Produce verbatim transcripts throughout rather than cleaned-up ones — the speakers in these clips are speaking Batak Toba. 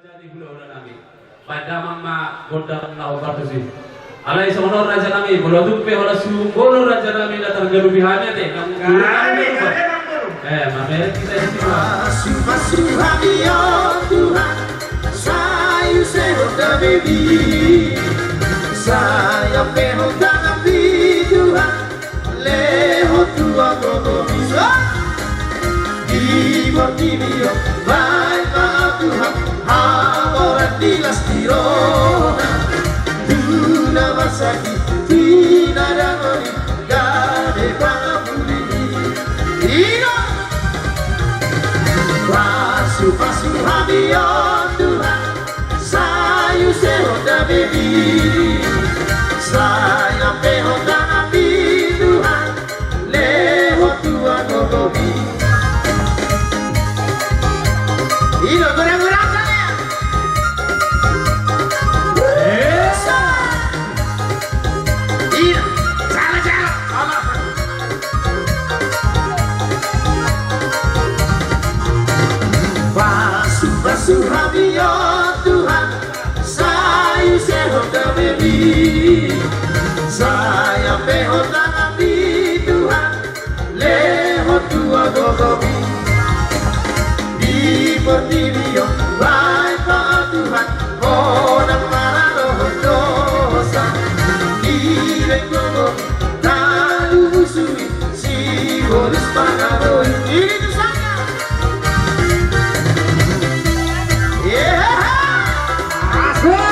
Di hulahula nami. Baen damang ma gondang na hombar tusi. Alai songon on raja nami, molo tung pe holan sumbolon raja nami na targalupi hami ate, na mungkin. Eh, mamereng hita di sini. Pasu-pasu hami, o Tuhan, sai use Ho dame mi. Sai ampe Ho tangan mi Tuhan, lehon tu agogo mi. Di portibi on baen ma Tuhan hamoraon ni las ni roha tu na marsakit, tu na dangol i, gabe pangapuli. Ina. Pasu-pasu hami, o Tuhan, sai use Ho dame mi. Sai ampe Ho tangan mi Tuhan, lehon tu agogo mi. Ina, godang-godang saja. Esa. Ina, jala-jala. Alah. Pasu-pasu hami, o Tuhan, sai use Ho dame mi. Sai ampe Ho tangan mi Tuhan, lehon tu agogo mi. Di portibi on baen ma Tuhan, Ho na maradophon dosa. Di lenggogo talu musu i, sibolis pangago i. Ini tu sana. Asik.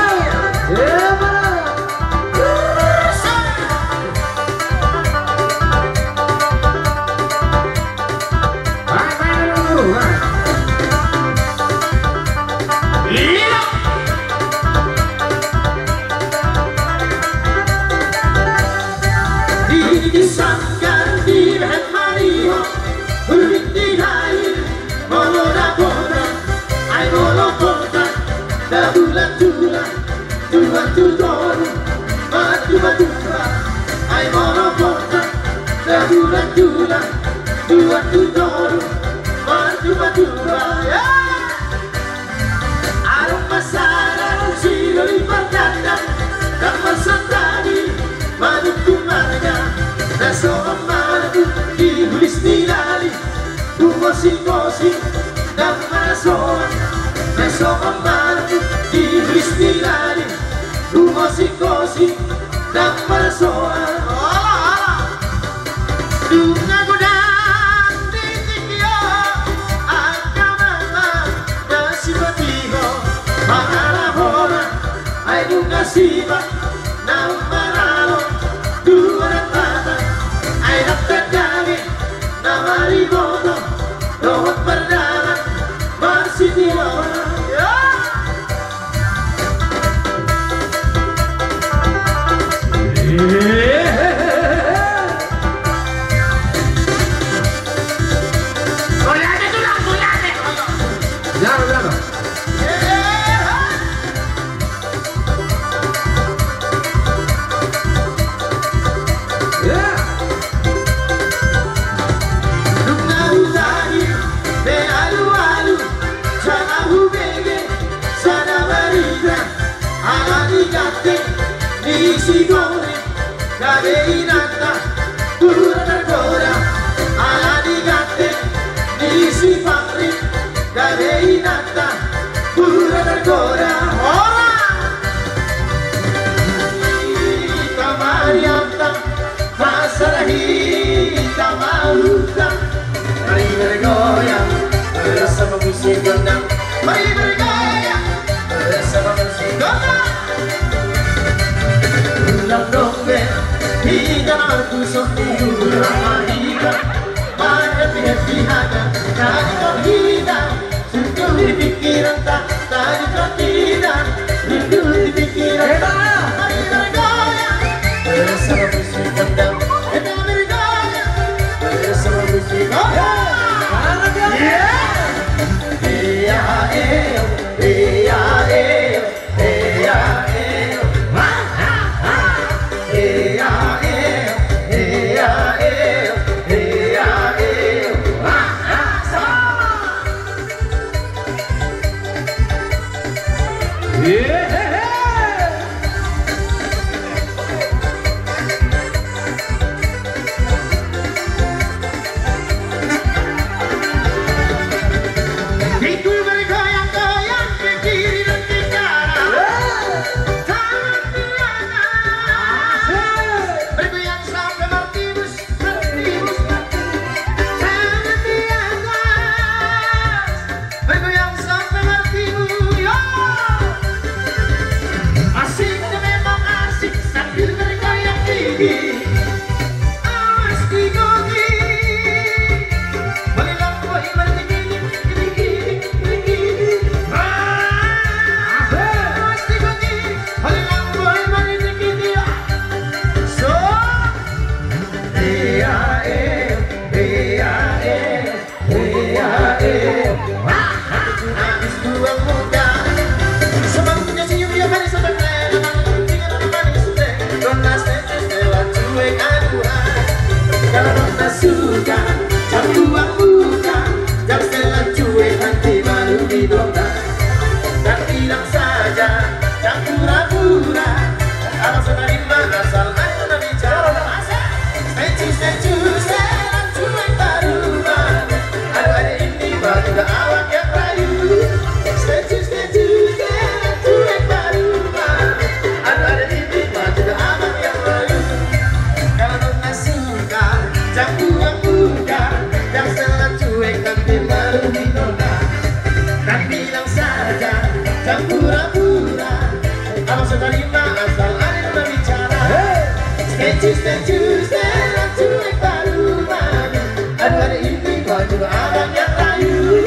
Di sanggar di Behet Mariho, Hurbit di Hair, molo na bona, ai molo bona, na bulan-bulan, tuan tu toru, martuba-tuba, ai molo bona, na bulan-bulan, tuan tu toru, martuba-tuba. Adong ma sada sidoli parganda, na marsantabi manungkun marga, na songon manuk di hulis ni lali, hugosi-gosi ndang marasoan, na songon manuk di hulis ni lali, hugosi-gosi ndang marasoan. Ola, ola. Dung na godang di tingki on angka mama na sipatihon, mangalahona, ai nunga sipat na maralo tu adat Batak, ai dapot dage na mariboto dohot mardalan marsitio. Goyang, goyang. Jalo, jalo. Dung na hutahi be alualu, jala hubege sada barita, ala ni ganteng ni si Gori, gabe inanta mura targoda, ala ni ganteng ni si Fahri, gabe inanta mura targoda. Ora! Hita Marianta, pasada hita ma uluta. Mari bergoyang bersama musik gondang. Mari bergoyang bersama musik gondang. Ulang dong be, hita na martuson di ulang hita. Mari happy happy hata, tadi kau hita. Rindu di pingkiranta, tadi kau hita. Rindu di pingkiranta. Mari bergoyang bersama musik gondang. Kita bergoyang bersama musik gondang. Iya, iya, iya, iya. Pinggul bergoyang-goyang, ke kiri dan ke kanan. Tangan di atas. Bergoyang sampai martibus, martibus, martibus. Tangan di atas. Bergoyang sampai martibus, yo. Asiknya memang asik sambil bergoyang gigi. Awas digogit. Boleh lampoi margigi, gigi, gigi. Awas digogit. Boleh lampoi margigi, yo. So. Iya, eh, iya, eh. Iya, eh. Habis buang muka. Sepatunya cium, dia manis, sampai plena. Tinggal manis, sudah. Donat, setelan, cuek, aduhai. Kalau donat suka, jam buang muka. Jam setelan, cuek, nanti baru didonat. Dan bilang saja, jam pura-pura. Abang so tarima asal ayo na bicara. Masa? Stay tune, stay tune, stay tune, cuek baru mami. Aduh, ada ini baru dah awak yang rayu. Stay tune, stay tune, stay tune, cuek baru mami. Aduh, ada ini baru dah awak yang rayu. Kalau donat suka, jam buang muka. Jam setelan, cuek, nanti baru didonat. Dan bilang saja, jam pura-pura. Abang so tarima asal ada na bicara. Stay tune, stay tune, stay tune, cuek baru mami. Aduh, ada ini baru abang yang rayu.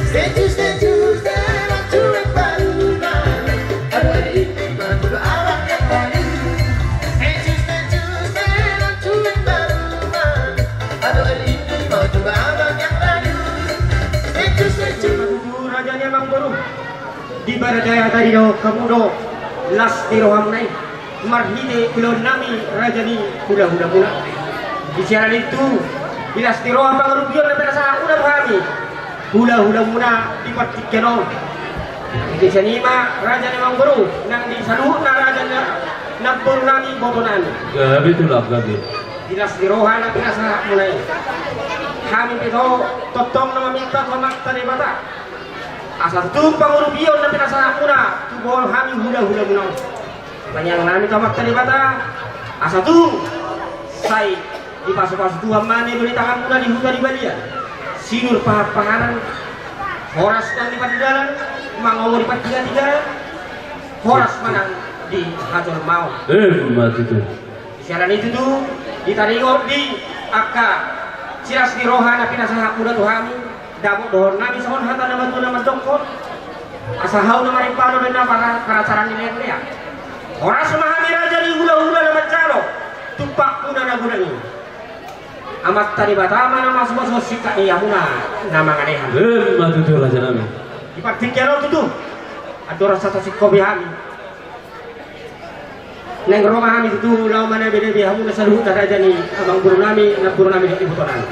Stay tune, stay tune, stay tune, cuek baru mami. Aduh, ada ini baru abang yang rayu. Stay tune, stay tune, stay tune, cuek baru mami. Aduh, ada ini baru abang yang rayu. Stay tune, stay tune. Raja ni amangboru. Di bagasan hata i do hamu do las ni rohamuna i, marhite ulaon nami raja ni hula-hulamuna. Di siala ni i tu, di las ni roha pangurupion na pinasahatmuna tu hami hula-hulamuna di partingkian on. Di sian i ma raja ni amangboru nang di saluhutna raja ni namboru nami, boto nami. Gabe tulang, gabe. Di las ni roha na pinasahatmuna i, hami pe do tongtong na maminta tu Amanta Debata. Asa tutu pangurupion na pinasahatmuna tu bohal hami hula-hulamuna on. Mangiang nami tu Amanta Debata, asa tutu sai dipasu-pasu Tuhan ma na niula ni tanganmuna di huta di balian. Sinur pahan-pahanan, horas nang di pardalan, mangomo di partingkian, horas ma nang di hajolmaon. Emma tutu. Siala ni i tutu, di taringot di angka silas ni roha na pinasahatmuna tu hami, dapot dohonon nami songon hata na matua na mandokkon, asa hau na marimpano do inna para-, parasaran ni lean-lean. Horas ma hami raja ni hula-hula na manjalo tumpakmuna na godang i. Amanta Debata ma na mamasu-masu singkat ni hamuna na mangalehon. Emma tutu, raja nami. Di partingkian on tutu, andorang sasingkop be hami. Naeng ro ma hami tutu laho manabe-nabe hamuna saluhutna raja ni amangboru nami, namboru nami dohot iboto nami.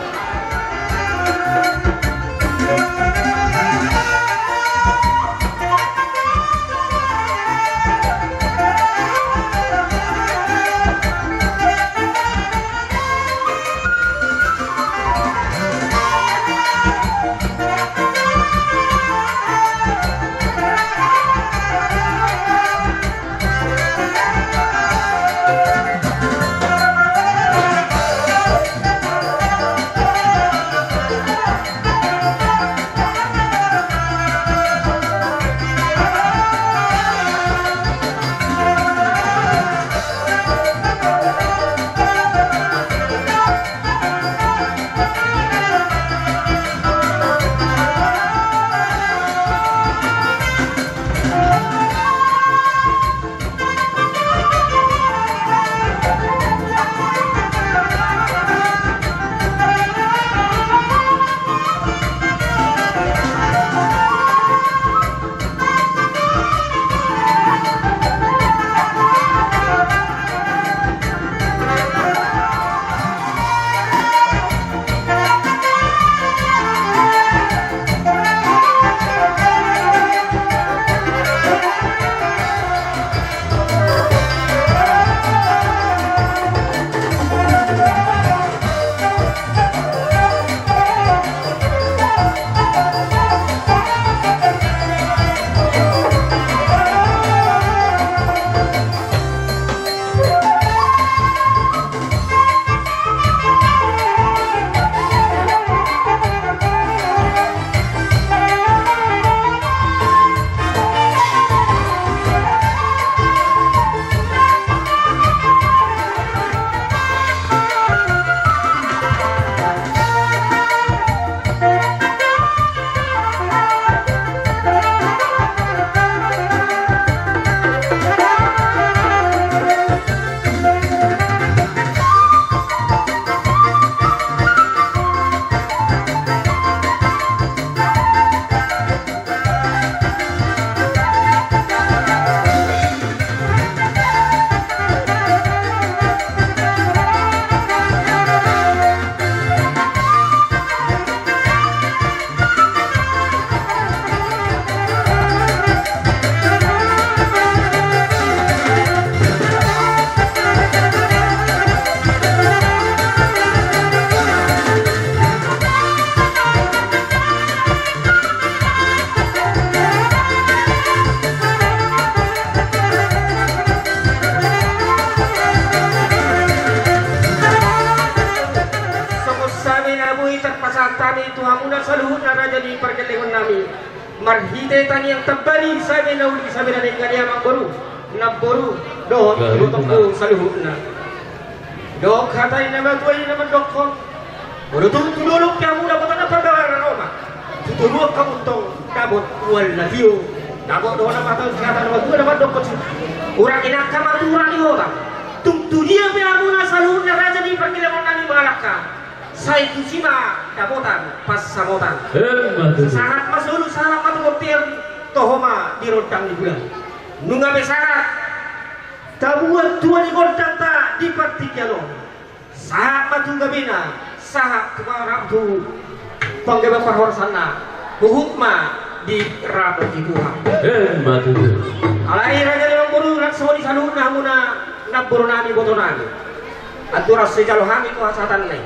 Saluhutna raja ni pargellengon nami, marhite tangiang tambani, sabe na uli sabe na denggan, i ma namboru, namboru dohot ibotongku saluhutna. Didok hata ni na matua i na mandokkon: Molo tung tu dolok pe hamu dapotan na parbagaran, omak, tu toruan hamu tong dapot mual na tio. Dapot do na mata, si hata na matua na mandokkon si, urang inangka ma tu urang ni hota. Tung tu dia pe hamuna saluhutna raja ni pargellengon nami mangalangka, sai tusi ma dapotan pansamotan. Emma tutu. Sahat ma solu, sahat ma tu bontean, toho ma di rondang ni bulan. Nunga be sahat tabuat tua ni gondangta di partingkian on. Sahat ma tu gabena, sahat tu parhorasna, tu panggabean parhorasanna, huhut ma dirapoti Tuhan. Emma tutu. Alai raja ni namboru, laos songon i saluhutna hamuna namboru nami, iboto nami. Andorang so dijalo hami tu hasahatanna i,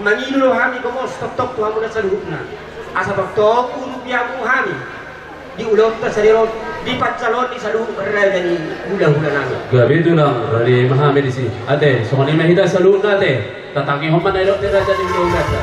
mangido do hami gomos tongtong tu hamuna saluhutna, asa tongtong urupi hamu hami di ulaonta sadari on, di panjaloon ni saluhut raja ni hulahula nami. Gabe tulang, rade ma hami disi. Ate, songon i ma hita saluhutna ate. Tatangihon ma na nidok ni raja ni hulahulanta.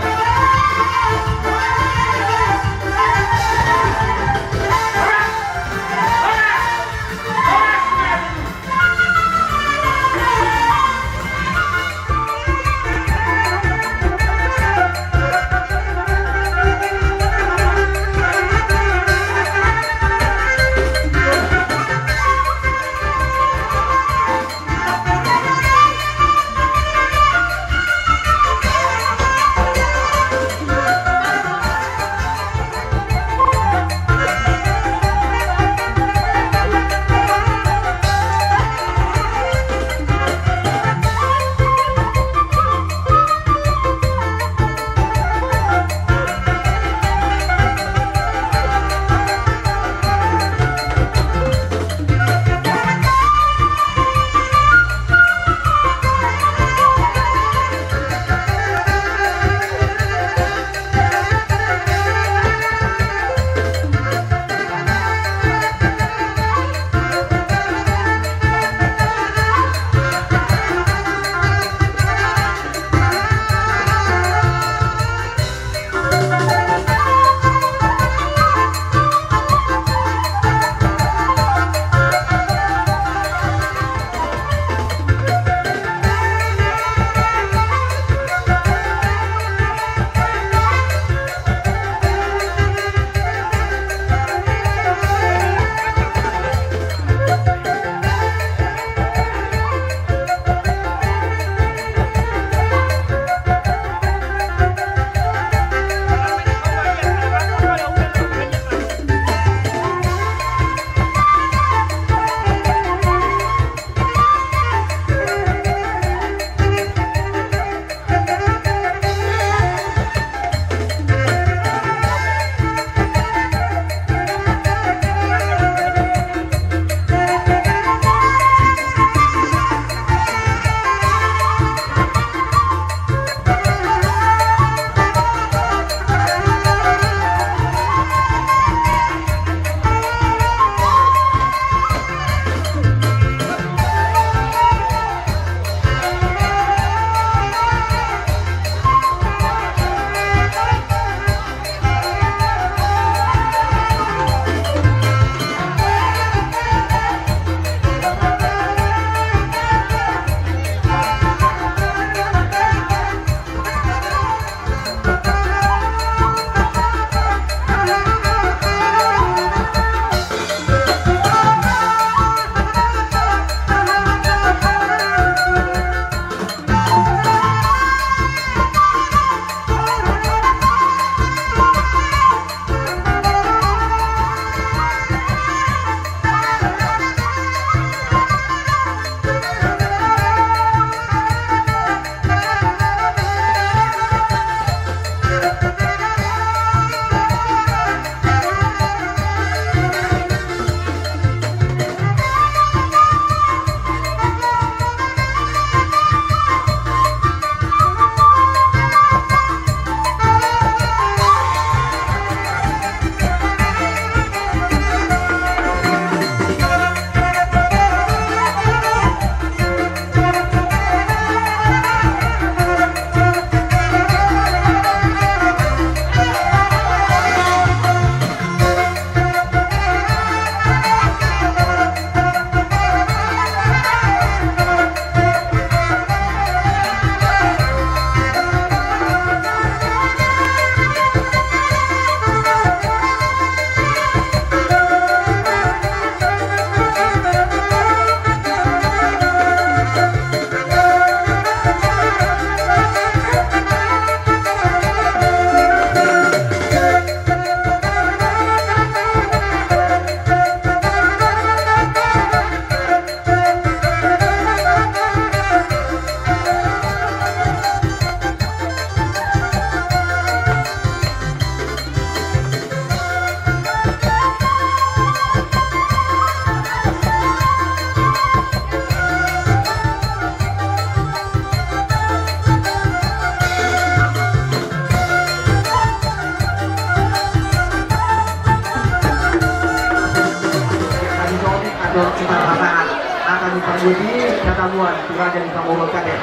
Kita pasahat hata ni parbue ni hatamuan tu raja ni pamoruon nami.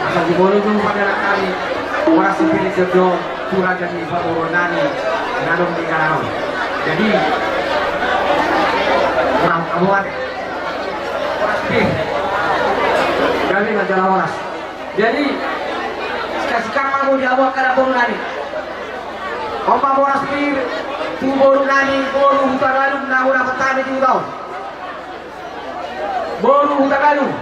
Asa jumolo jumpa dalam kami. Horas ni pini jeblo tu raja ni pamoruon nami. Nadong di kanan. Jadi, kurang kamu ada. Horas pi. Kami majalah horas. Jadi, kasih kamu di awak kada boru nami. Oma horas pi, tu boru nami, boru Hutagalung, na hura petani di utaon. Boru Hutagalung.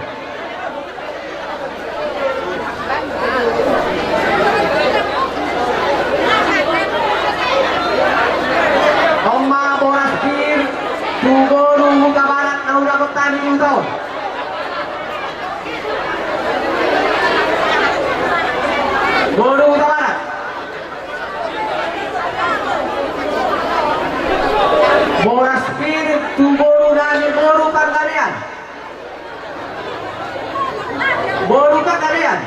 Oma horas pi, tu boru Hutabarat, na hura petani di utaon. Boru Hutabarat. Horas pi tu boru nami boru Panggabean. Boru Panggabean.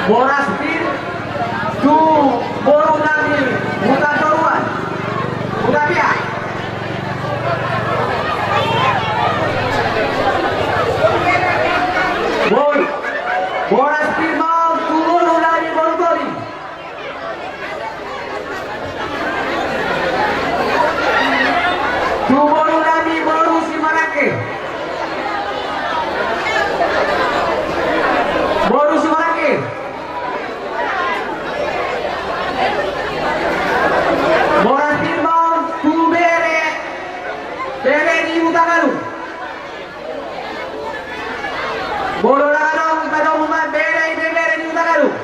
Horas pi tu boru nami Hutatoruan. Hutapea. Boru. Horas pi ma tu boru nami boru Tobing. Tu boru nami boru Simarangke. Boru Simarangke. Horas pi ma tu bere, bere ni Hutagalung. Molo na adong, tadong ma bere, ibebere ni Hutagalung.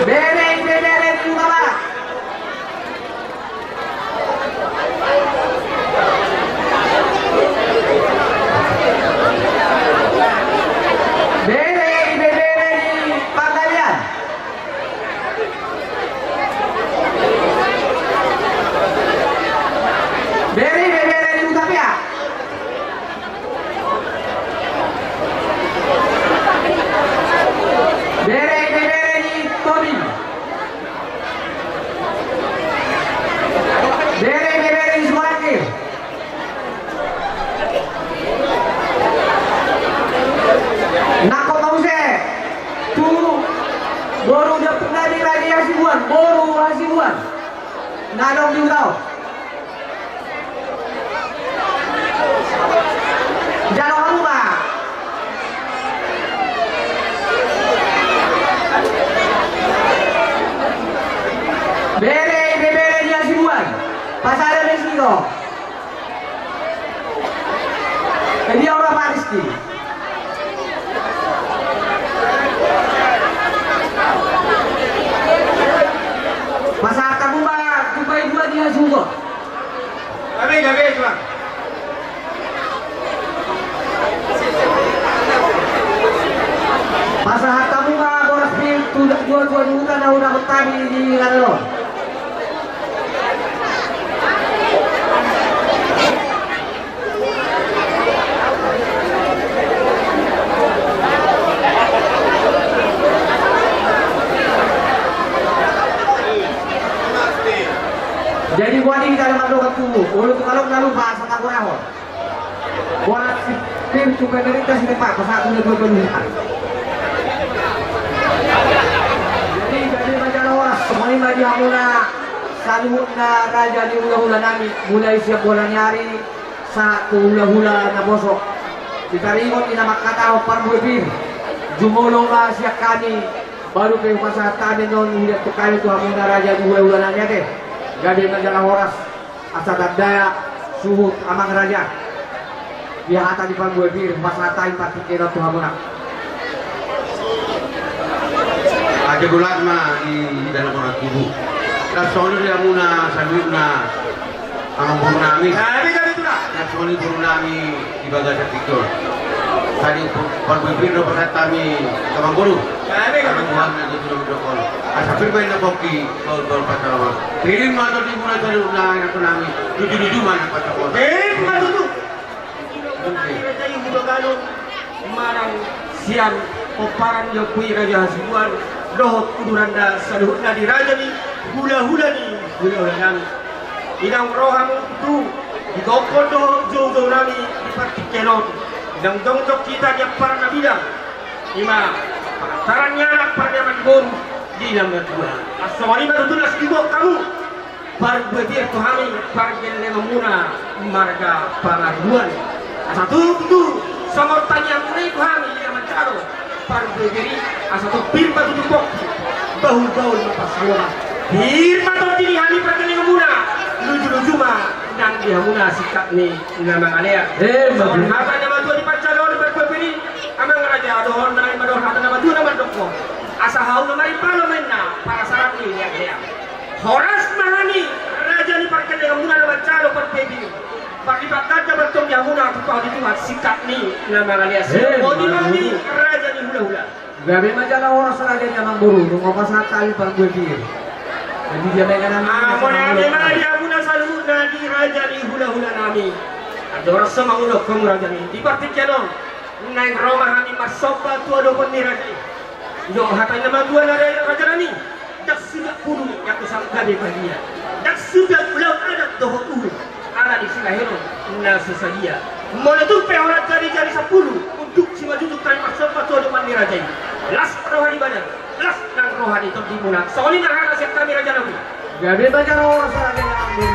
Bere, ibebere ni Hutabarat. Bere, ibebere ni Panggabean. Bere, ibebere ni Hutapea. Bere, ibebere ni Tobing. Bere, ibebere ni Simarangke. Nangkok ma muse tu boru Dapuk nami Raja Hasibuan, boru Hasibuan. Na adong di utaon. Jalo hamu ma. Bere, ibebere ni Hasibuan. Pasada mesi do. Jadi orang Pak Rizky. Pasahat hamu ma tu paidua ni Hasibuan. Gabe, gabe, Tuan. Pasahat hamu ma horas pi tu dua, dua, dua ni huta na hura petani di ladang on. Jadi buat ini kita ada mandok tubuh. Ulu tu kalau lalu bahasa tak kurang. Horas pi tu pemerintah sini, Pak, pasahat tu dua, dua ni huta. Jadi, jadi majalah horas, songon i ma di hamuna saluhutna raja ni hulahula nami, mulai sian bona ni ari sahat tu hulahula naposo. Di taringot ni na mangkatahon parbue pir, jumolo ma sian hami, baru pe hupasahat hami annon, huidatahon hami tu hamuna raja ni hulahula nami ate. Gabe majalah horas. Asa tanda suhut amang raja. Di hata ni parbue pir, pasahat hami partingkian on tu hamuna. Ate, bulat ma di dalam orang tubuh. Las songon i di hamuna saluhutna amangboru nami. Gabe, gabe, Tulang. Las songon i boru nami di bagasan tingki on. Tadi parbue pir do pasahat hami tu amangboru. Gabe, gabe. Amang Tuhan na tutu na mandok on. Asa pir baen na pongki. Gaol, gaol, pasahat on. Pir ma tutu di hamuna saluhutna anakkon nami. Tutu, tutu ma na pasahat on. Pir ma tutu. Oke. Manang sian pomparan ni Ompu i Raja Hasibuan dohot uduranda saluhutna di raja ni hulahula ni hulahula nami. Inang roha muna tu di gokhon dohot joujou nami di partingkian on, inang jongjong hita di amparan na bidang, ima pangantaran ni anak, parniaman ni boru di na matua. Asa songon i ma tutu na siduhon hamu parbue pir tu hami pargellengon muna marga Pangaribuan. Asa tutu songon tangiang muna i tu hami di na manjalo parbue pir i, asa tong pir ma tutu pongki, bahulbahul ma pansalongan. Pir ma tondi ni hami pargellengon muna, lujuluju ma nang di hamuna singkat ni na mangalean. Songon hata ni na matua di panjaloon parbue pir i, amang raja, dohonon nami ma dohot hata ni na matua na mandok on. Asa hau na marimbalo ma inna parasaran ni leanlean. Horas ma hami raja ni pargellengon muna na manjalo parbue pir i. Parlipat ganda ma tong di hamuna, tumpahon ni Tuhan singkat ni na mangalean. Boti ma hami raja ni hulahula. Gabe ma jala horas raja ni amangboru, nunga pasahat hami parbue pir i. Jadi dia mega nami. Mauliate ma di hamuna saluhutna di raja ni hulahula nami. Andorang so mangulahon hamu raja nami di partingkian on, naeng ro ma hami marsomba tu adopan ni raja i. Didok hata ni na matua na raja nami. Ndang suda pudun anggo sanggabe badia, ndang suda ulaon adat dohot uhum, ala ni silahenon na so sadia. Molo tung pe holan jari-jari sampulu, unduk simanjujung hami marsomba tu adopan ni raja i. Las roha ni badan, las nang roha ni tondimuna. Songon i ma hata sian hami raja nami. Gabe ma jala horas raja nami.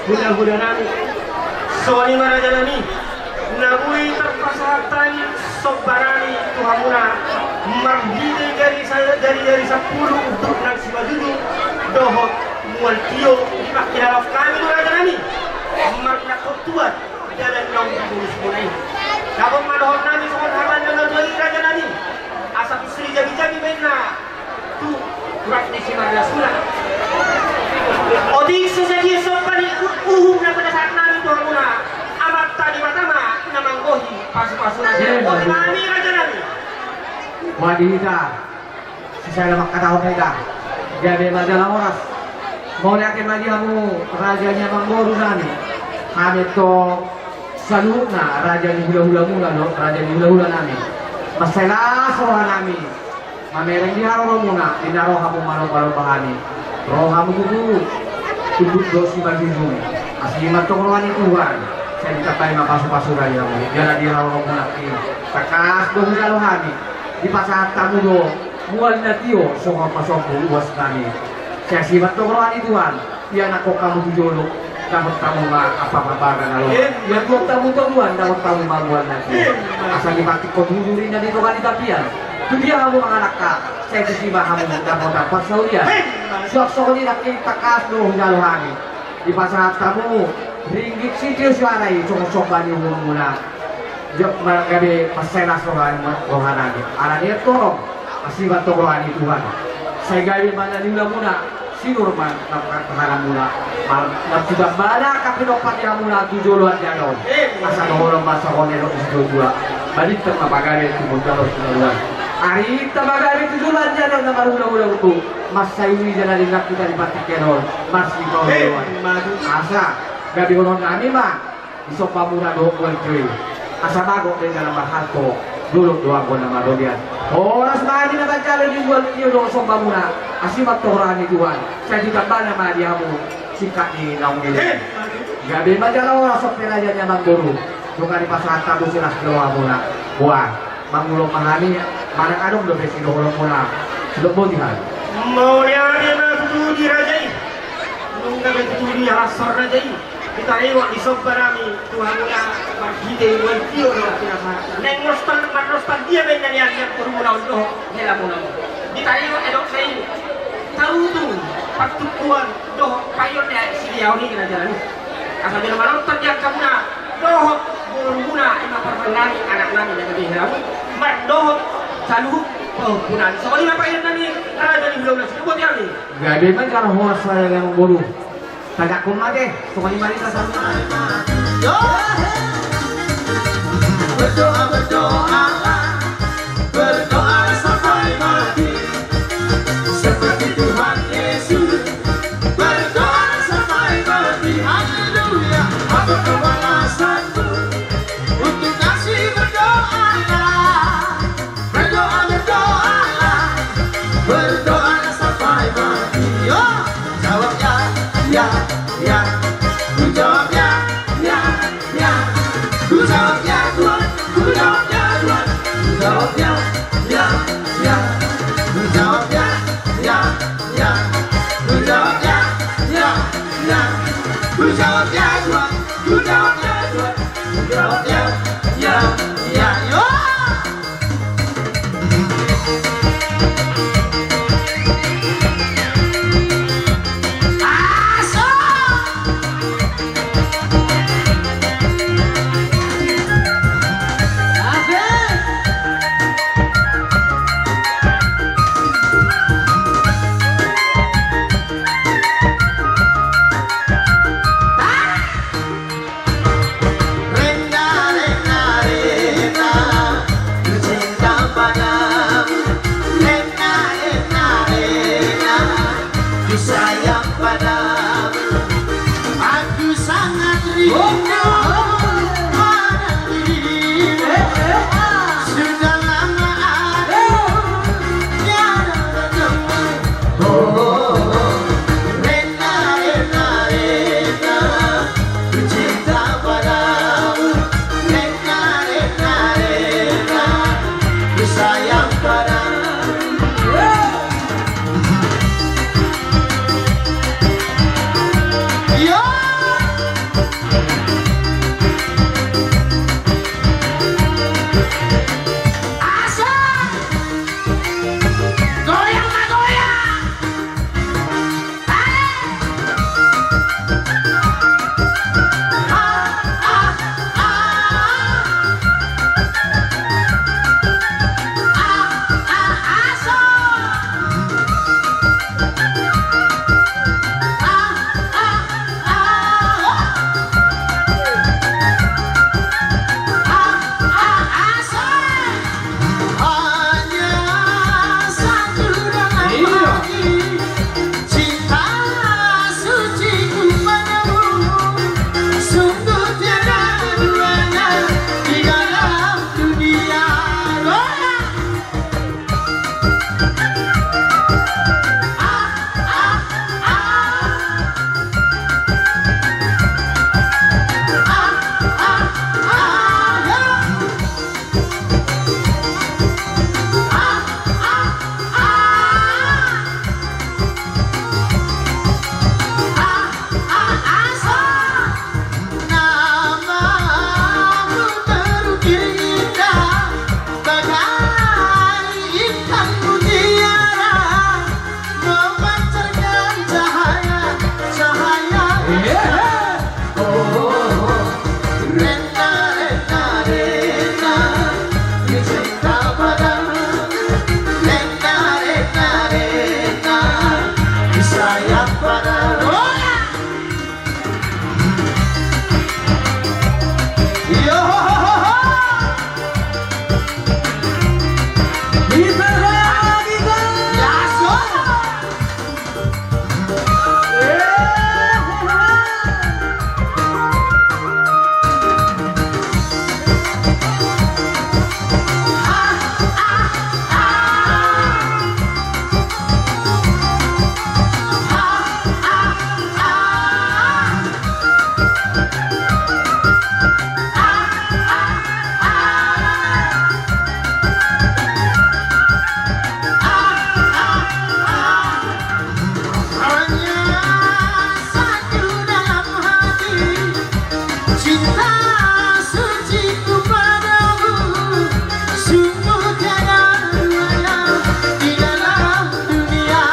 Hulahula nami, songon i ma raja nami, na boi tarpasahat hami somba nami tu hamuna marhite jari sa-, jari-jari sampulu unduk nang simanjujung dohot mual tio di pangkilalaon nami tu raja nami, marnangkok tuan dalan naung dibolusmuna i. Dapot ma dohot nami songon hata ni na tua i raja nami, asa tung so dijamijami baenna tu turak ni simarlasuna. Otik so sadia somba ni uhum na pinasahat nami tu hamuna, Amanta Debata ma na manggohi pasupasuna. Songon i ma hami raja nami. Wah, di hita. Sisada mangkatahon hita. Gabe ma jala horas. Mauliate ma di hamu raja ni amangboru nami. Hami tong saluhutna raja ni hulahulamuna do, raja ni hulahula nami. Mansai las roha nami mamereng di haroromuna, di na ro hamu malombalomba hami. Ro hamu tutu, tutu do simanjujung. Asi ma tong roha ni Tuhan. Sai ditambai ma pasupasuna di hamu. Jala di haroromuna i, tangkas do hujalo hami. Dipasahat hamu do mual na tio songon pasombu uas nami. Sai asi ma tong roha ni Tuhan, ianakhon hamu tu jolo, dapot hamu ma amparbaga na lomo. Ianakhon hamu tu jolo, dapot hamu ma mual na tio. Asa dipantikhon huduri na di tonga ni tapian. Tu dia hamu mangalangka, sai tusi ma hamu dapotan parsaulian. Suang songon i nangkin tangkas do hujalo hami. Dipasahat hamu ringgit sitio suara i songon somba ni uhumuna. Jok ma gabe mansai las roha, roha nami. Alani i torop, asi ma tong roha ni Tuhan. Sai gabe ma na niulamuna, sinur ma na partahananmuna. Mar-, na tu dambana angka pinomparnianmuna tu joloan ni ari on. Asa dohonon ma songon na nidok ni situatua. Balintang ma pagabe tumundalhon sinaluan. Ari inta pagabe tu joloan ni ari on na marhulahula tutu. Mansai uli jala denggan hita di partingkian on. Marsipaolooloan. Asa gabe dohonon nami ma di sombamuna dohot mual tio i. Asa mago do i na marhalto, dolok do anggo na marrobean. Horas ma hami na manjalo di mual tio dohot sombamuna. Asi ma tong roha ni Tuhan. Sai ditambana ma di hamu singkat ni naung i. Gabe ma jala horas on pe raja ni amangboru. Nunga dipasahat hamu silas ni rohamuna. Boha, mangulon ma hami, manang adong dope sidohononmuna. Sidok boti hami. Mauliate ma tutu di raja i. Nunga be tutu dihalashon raja i. Ditaringot ni somba nami tu hamuna marhite mual tio do pinasahat. Naeng nostal-, marnostalgia baenna nian, nian borumuna on dohot helamuna on. Ditaringot edokna i. Tarutung partuturan dohot paion ni sidia on i raja nami. Asa jolo manortor di angkamuna dohot borumuna, ima parman nami, anak nami, na gabe helamu, mardohot saluhut pahompu nami. Songon i ma paion nami raja ni hulahula, sidok boti hami. Gabe ma jala horas raja ni amangboru. Tagakkon ma ate, songon i ma hita saluhutna. Berdoa, berdoalah, berdoa sampai mati, seperti Tuhan Yesus. Berdoa sampai mati, haleluya. Apa kebalasanku untuk kasih? Berdoalah. Berdoa, berdoalah, berdoalah sampai mati. Yo, jawab ya, ya, ya. Ku jawab ya, ya, ya. Ku jawab ya, Tuhan. Ku jawab ya, Tuhan. Ku jawab ya, ya, ya. Ku jawab ya, ya, ya. Ku jawab ya, ya, ya. Ku jawab ya, Tuhan. Ku jawab ya, Tuhan. Ku jawab ya, ya, ya, yo. Rena, rena, rena, ku cinta padamu. Rena, rena, rena, ku sayang padamu. Aku sangat rindu pada dirimu. Sudah lama aku tiada bertemu. Oh, rena, rena, rena, ku cinta padamu. Rena, rena, rena, ku sayang padamu. Yo! Sayang pada bola. Yo, ho, ho, ho, ho. Kita lagi, Bang. Ya, so. Hanya satu dalam hati, cinta suciku padamu, sungguh tiada duanya di dalam dunia.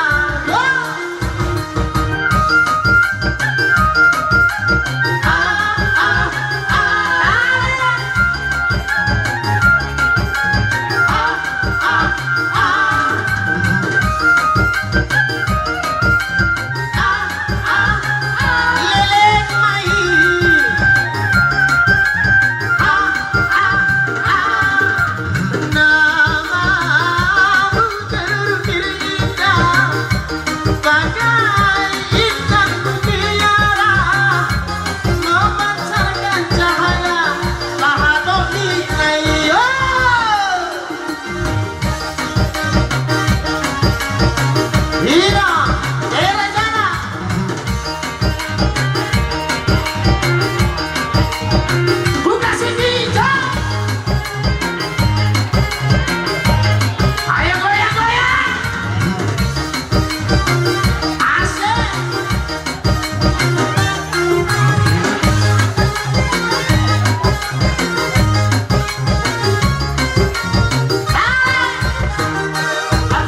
Namamu terukir indah, bagai intan mutiara, memancarkan cahaya maha toli. Ayo. Ina, era jana. Buka sini, jom. Ayo goyang, goyang. Asik.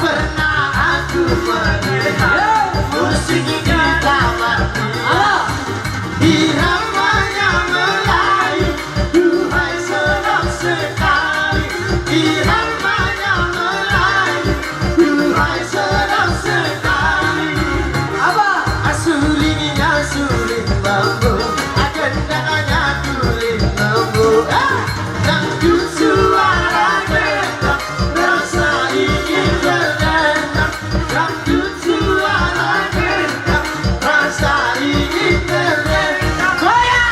Pernah aku melihat musik di taman. Iramanya Melayu, duhai sedap sekali. Iramanya Melayu, duhai sedap sekali. Apa? Asuling, asuling bambu, agendangnya kulit lembu. Eh, dangdut suara gendang, rasa ingin berdendang. Dangdut suara gendang, rasa ingin berdendang. Goyang!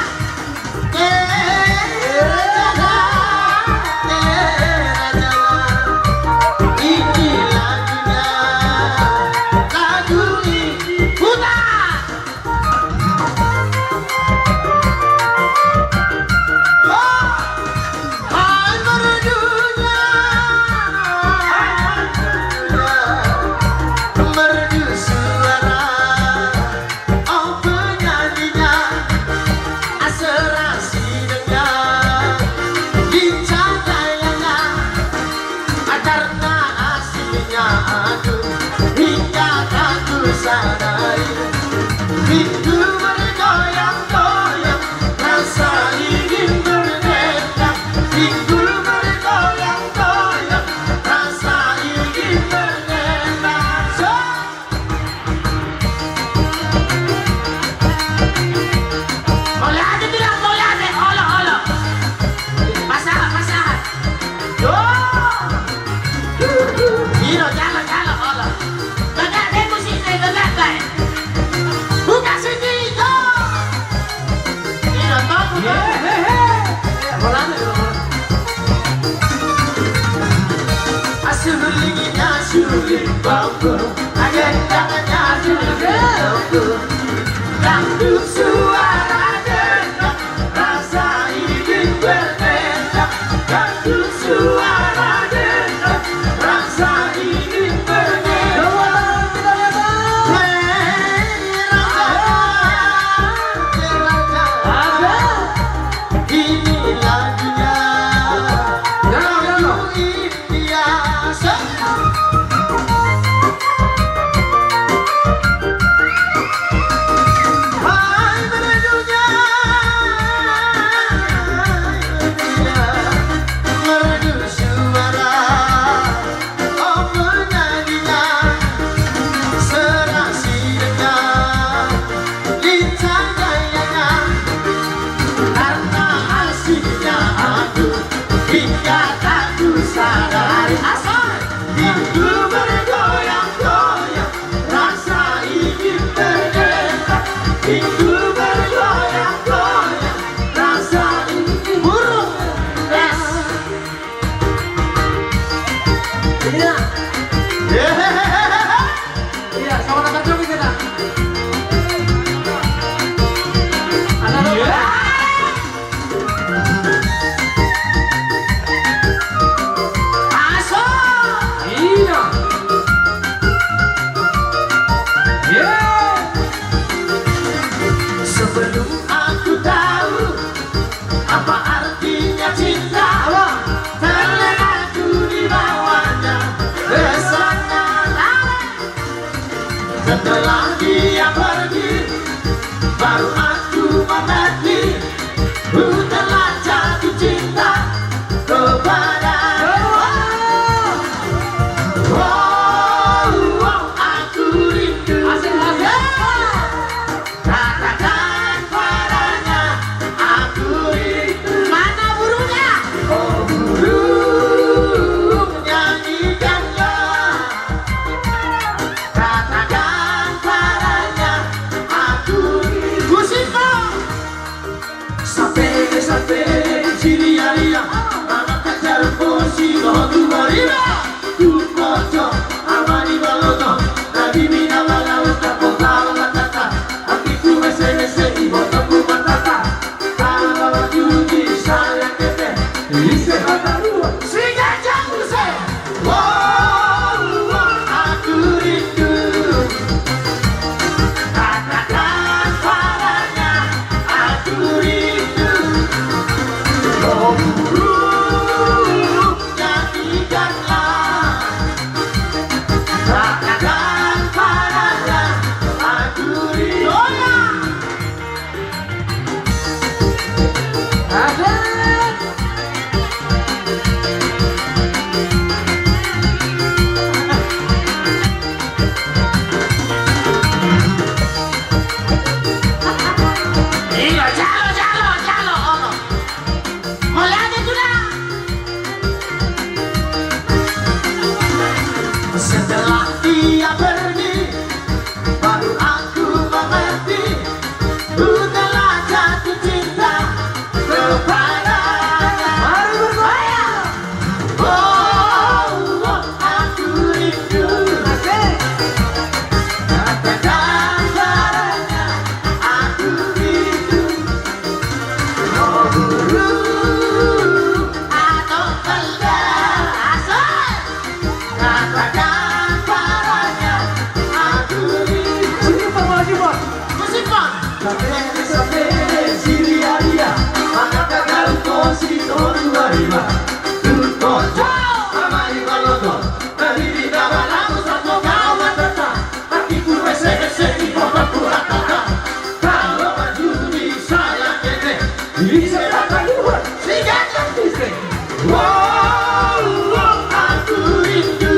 Oh, penyanyinya, asera sidengnya, lincah gayanya, karena aslinya, aduh, hingga tak kusadari. Rindu bergoyang-goyang, rasa ingin berdendang. Rindu bergoyang-goyang, rasa ingin berdendang. So, Mauliate, bilang mauliate, olo, olo. Pasahat, pasahat. Yo. Ino, jalo, jalo, olo. Gagak be musik ne, gagak be. Buka sini, yo. Ino, tau, tau. Ye, he, he. Eh, bolana, bolana. Asuling, asuling bambu. Agendangnya dulu. Dangdut suara gendang, rasa ingin berdendang. Dangdut suara gendang, rasa ingin berdendang. Hei, raja, hei, raja. Ini lagunya. Lagu India. Belum aku tahu apa artinya cinta. Apa? Terlena aku di bawahnya. Bersama setelah dia pergi, baru aku mengerti. Ku telah jatuh cinta kepada. Oh, oh, aku rindu. Asik, asik. Katakan padanya, aku rindu. Mana burungnya? Oh, burung, nyanyikanlah. Katakan padanya, aku rindu. Musik, Bang. Sapele, sapele, siriaria, mangangkat jarumbosi dohot tu bariba. Tu pojok ama ni baloto, na di binabalauta potala tata. Atik tu mese-mese, iboto ku matata. Ala juji saya kete, ise hata dua, si gajah muse. Oh, oh, aku rindu. Katakan padanya, aku rindu. Oh, burung, nyanyikanlah. Katakan padanya, aku rindu. Oh, ya. Asik. Iya, jalo, jalo, jalo, ono. Mulai aja sudah. Setelah dia pergi, baru aku mengerti, ku telah jatuh cinta kepadanya. Mari bergoyang. Oh, oh, aku rindu. Asik. Katakan padanya, aku rindu. Oh, burung. Atau tidak. Asik. Katakan padanya, aku rindu. Sini, Pak, maju, Pak. Musik, Pak. Sapele, sapele, siriaria, mangangkat jarumbosi dohot tu bariba. Tu pojok ama ni baloto, na di binabalauta potala tata. Atik tu mese-mese, iboto ku matata. Ala juji saya kete, ise hata dua, si gajah muse. Oh, oh, aku rindu.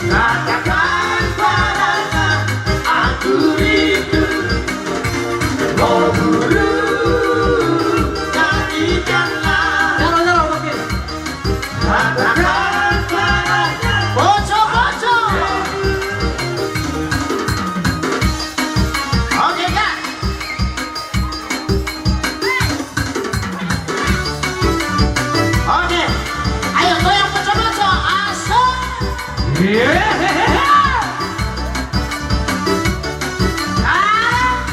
Katakan padanya, aku rindu. Oh, burung, nyanyikanlah. Jalo, jalo, oke. Katakan padanya. Pojok, pojok. Oke, Kak. Oke. Ayo, goyang pojok-pojok. Asik. Yeay. Ah.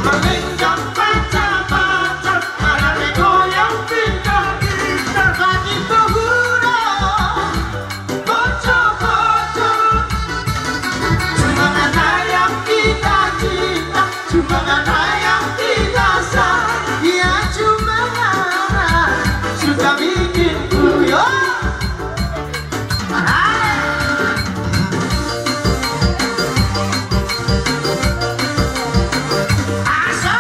Malenggang pacak-pacak, ala pe goyang pinggan, pinggan bagi pengguna. Pojok-pojok. Cuma ngana yang kita cinta, cuma ngana yang kita sayang. Ya, cuma ngana suka bikin kuyuk. Ah. Asik.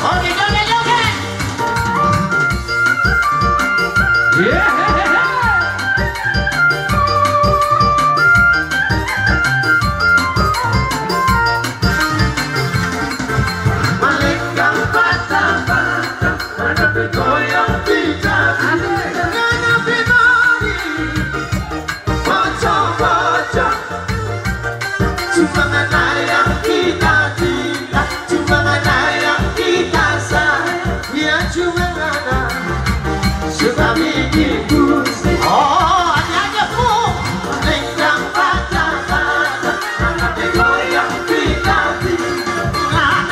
Oke, joget, joget. Malenggang patah-patah, mana pe goyang pinggan, mana pe mari. Pojok-pojok. Cuma ngana yang kita cinta, cuma ngana yang kita sayang. Ya, cuma ngana suka bikin pusing. Oh, hati-hati, Bu. Lenggang patah-patah, mana pe goyang pinggan. Nah,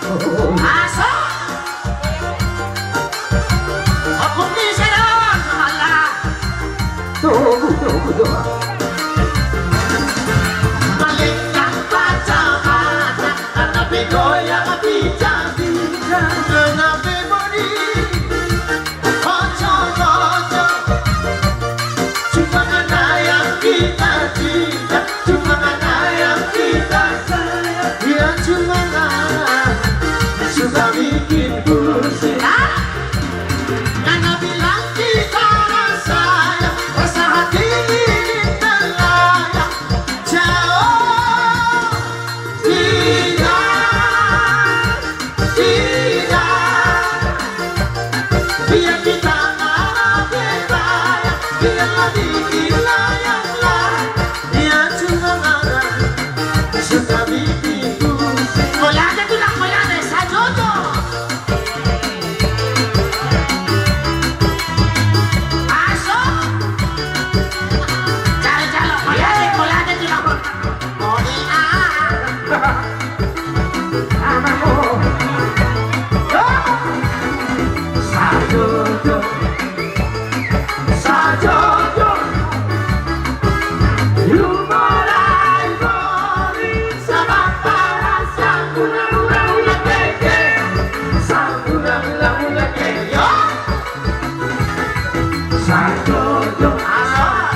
Aso. Aku bisa dong, Allah. Tunggu, tunggu, tunggu. Malingkang kacamata, karena begoyang bica-bica, karena bebodi. Ojo, ojo. Cuma ngana yang kita cinta, cuma ngana yang kita sayang. Ya, cuma ngana suka bikin pusing. Ah! Ngana bilang kita sayang, rasa hati ini melayang jauh. Tidak, tidak. Biar kita malah berbayang, biarlah dikira yang lain. Dia cuma marah, suka bikin pusing. Kau lihat itu, nak, kau lihat deh, sajodo. Aso. Cari calon, kau lihat deh, kau lihat deh, itu, nak. Sajodo, sajodo. Yu morai bori, sabab parasa, mula, mula, mula, keke. Sa, mula, mula, mula, keke. Yo. Sajodo, ah.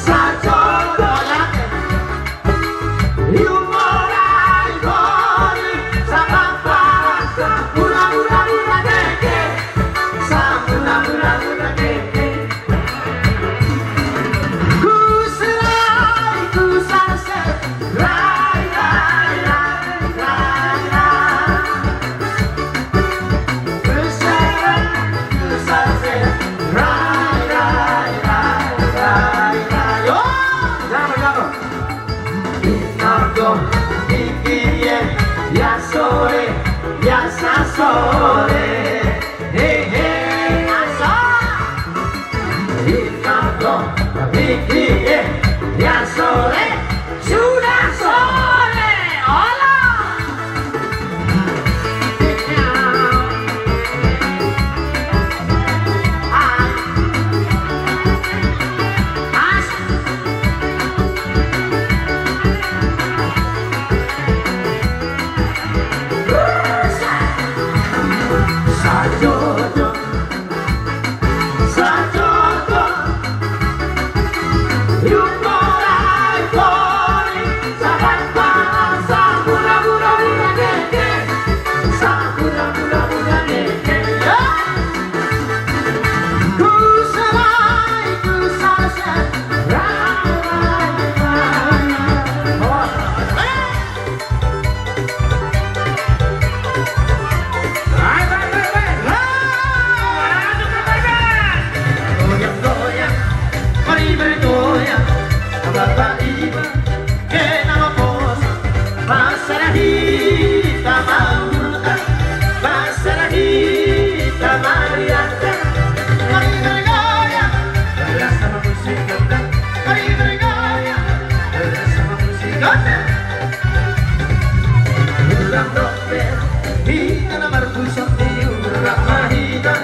Sajodo. Yu morai bori, sabab parasa, mula, mula, mula, keke. Sa, mula, mula, mula, keke. Kuserai, kusase, rai, rai, rai, rai, rai. Kuserai, kusase, rai, rai, rai, rai, rai. Oh! Jangan, jangan. Inna do, iki e, ya sore, ya sa sore. He, he. Aso. Inna do, iki e, ya sore, sudah sore. Olo. Sajodo, sajodo. Yu morai bori, sabab parasa, mula, mula, mula, keke. Sa, mula, mula, mula, keke. Yo. Kuserai, kusase, rai, rai, rai, rai. Oh. Eh. Rai, rai, rai, rai. Rai. Goyang, goyang. Mari bergoyang. Bapak Ibu. Kena loposan, masa hita maulta, masa hita mariata. Mari bergoyang, bersama musik gendang. Mari bergoyang, bersama musik gendang. Ulang dope, hita na marpusat di urang mahita.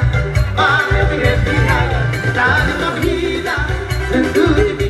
Mari happy, happy, happy. Tadi kau hita, tentu di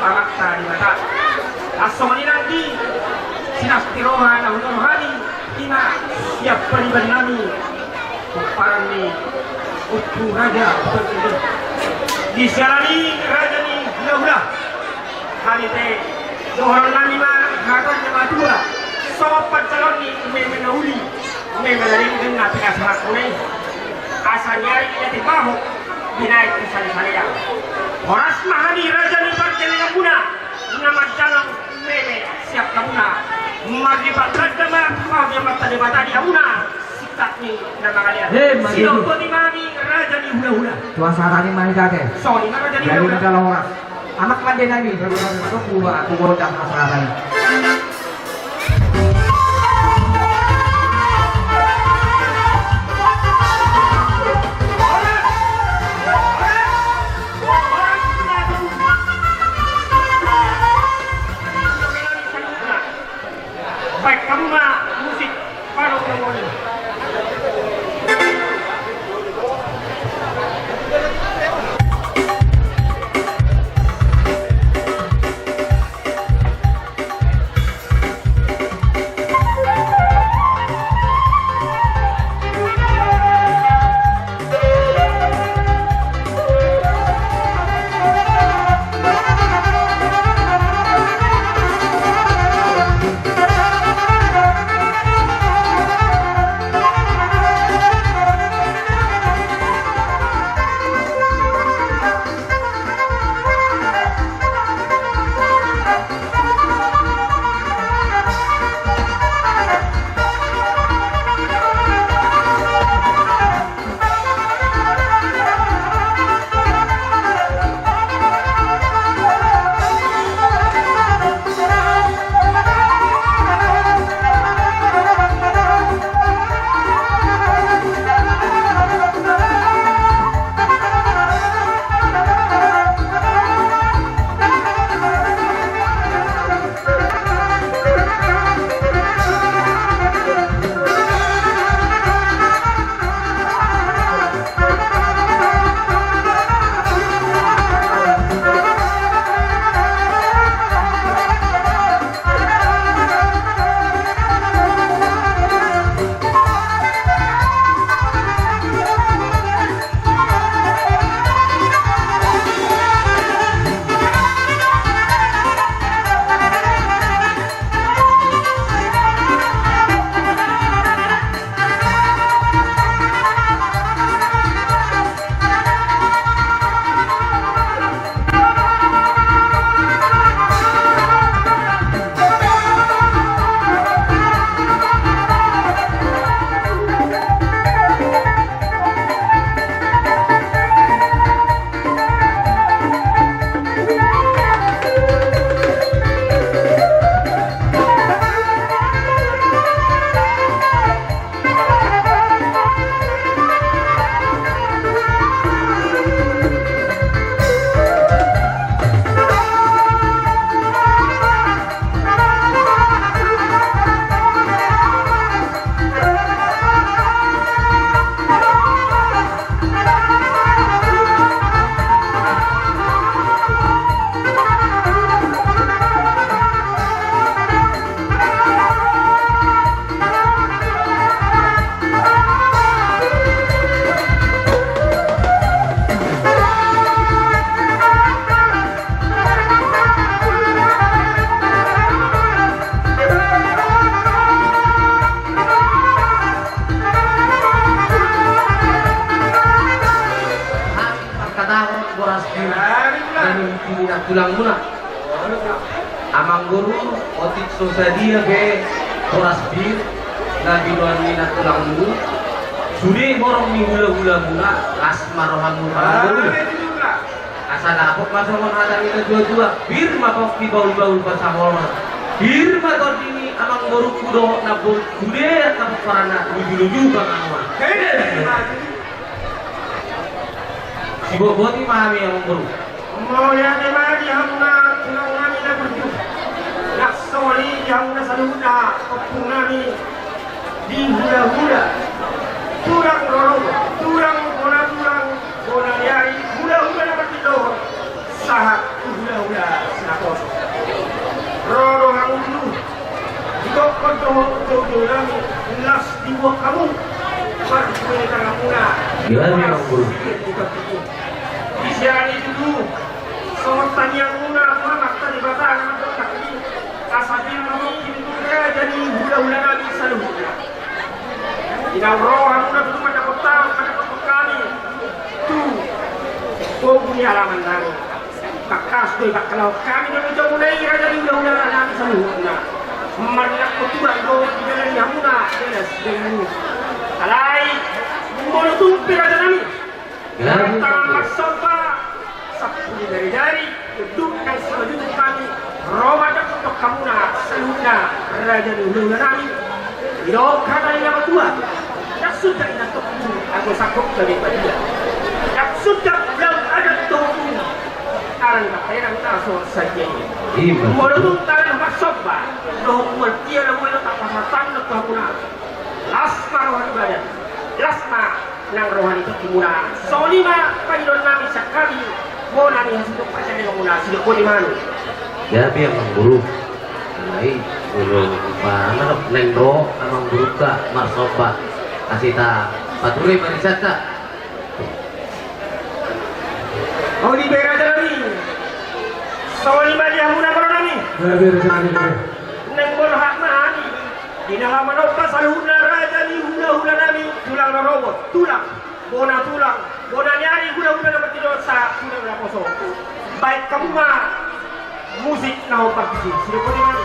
Amanta Debata. Laos songon i nangkin, sinasti roha na hujalo hami, ima sian pariban nami, pomparan ni Ompu Raja Putondendon. Di siala ni raja ni hulahula, hami pe dohonon nami ma hata ni na matua, songon pansalon ni meme na uli, meme na denggan na pinasahat muna i. Asa niari ia timbahok, binaen tu salesalea. Horas ma hami raja ni parjolo muna, na manjalo meme sian hamuna. Marlipat ganda ma, marlipat Debata di hamuna. Sitak ni na mangalean. Eh, ma, sidok boti ma hami raja ni hulahula. Tuan sahata ni ma hita te. Songon i ma raja ni hulahula. Jadi, horas. Amak mande nami, berbuat untuk buat, aku bodoh masalah tadi. Baik, hamuna musik, baru kemudian. Hami mangkatahon boras pir na nilehon ni tulangmuna. Amangboru, otik so sadia be boras pir na binoan ni na tulangmu, sude horong ni hulahulamuna, las ma rohamu, amangboru. Asa dapot ma songon hata ni na tuatua: Pir ma pongki bahulbahul pasaholhon, pir ma tondi ni amangborungku dohot namborungku, sude angka pomparanna lujuluju panganuan. Sibotboti ma hami, amangboru. Mauliate ma di hamuna tulang nami na burju. Laos songon i di hamuna saluhutna ompung nami di hulahula, tulang rorobot, tulang bona tulang bona ni ari, hulahula na martilohon, sahat tu hulahula na Las dibuat hamu. Marhite tanganmuna. Di sian i tutu, songon tangiangmuna tu Amanta Debata na mandongkak i, asa di hamu i raja ni hulahulanami saluhutna. Di naung ro hamuna tutu mandapothon, mandapothon hami tu pogu ni alamannami. Tangkas do dipangkalahon hami di jolomuna i raja ni hulahulanami saluhutna. Marnangkok tuak do di dalan ni hamuna, jelas denganmu. Alai molo tung pe rajanami, tangan marsomba, sampulu jari-jari, unduk nang simanjujung hami ro mandapothon hamuna saluhutna raja ni hulahulanami. Didok hata ni na matua, ndang suda inantongku anggo sangkop gabe badia. Ndang suda laut adat dohot ulu, ala ni partenang na so sadia i. Molo tung tangan marsomba dohot mual dia na boi do tapasatang do tu hamuna. Las ma roha ni badan, las ma nang roha ni tingkimuna. Songon i ma pangidoannami sian hami bona ni hasuhuton parjandemamuna, sidok boti ma hami. Gabe amangboru. Alai molo umpama naeng ro amangborunta marsomba, asi ta pature barisan ta. Olo i be rajanami. Songon i ma di hamuna boranami. Gabe rajanami. Naeng borhat ma hami. Di na laho manomba saluhutna raja ni hulahulanami, tulang na rorobot, tulang, bona tulang, bona ni ari, hulahula na martinodohon, tulang na poso. Baen hamu ma musik na hombar tusi. Sidok boti ma hami.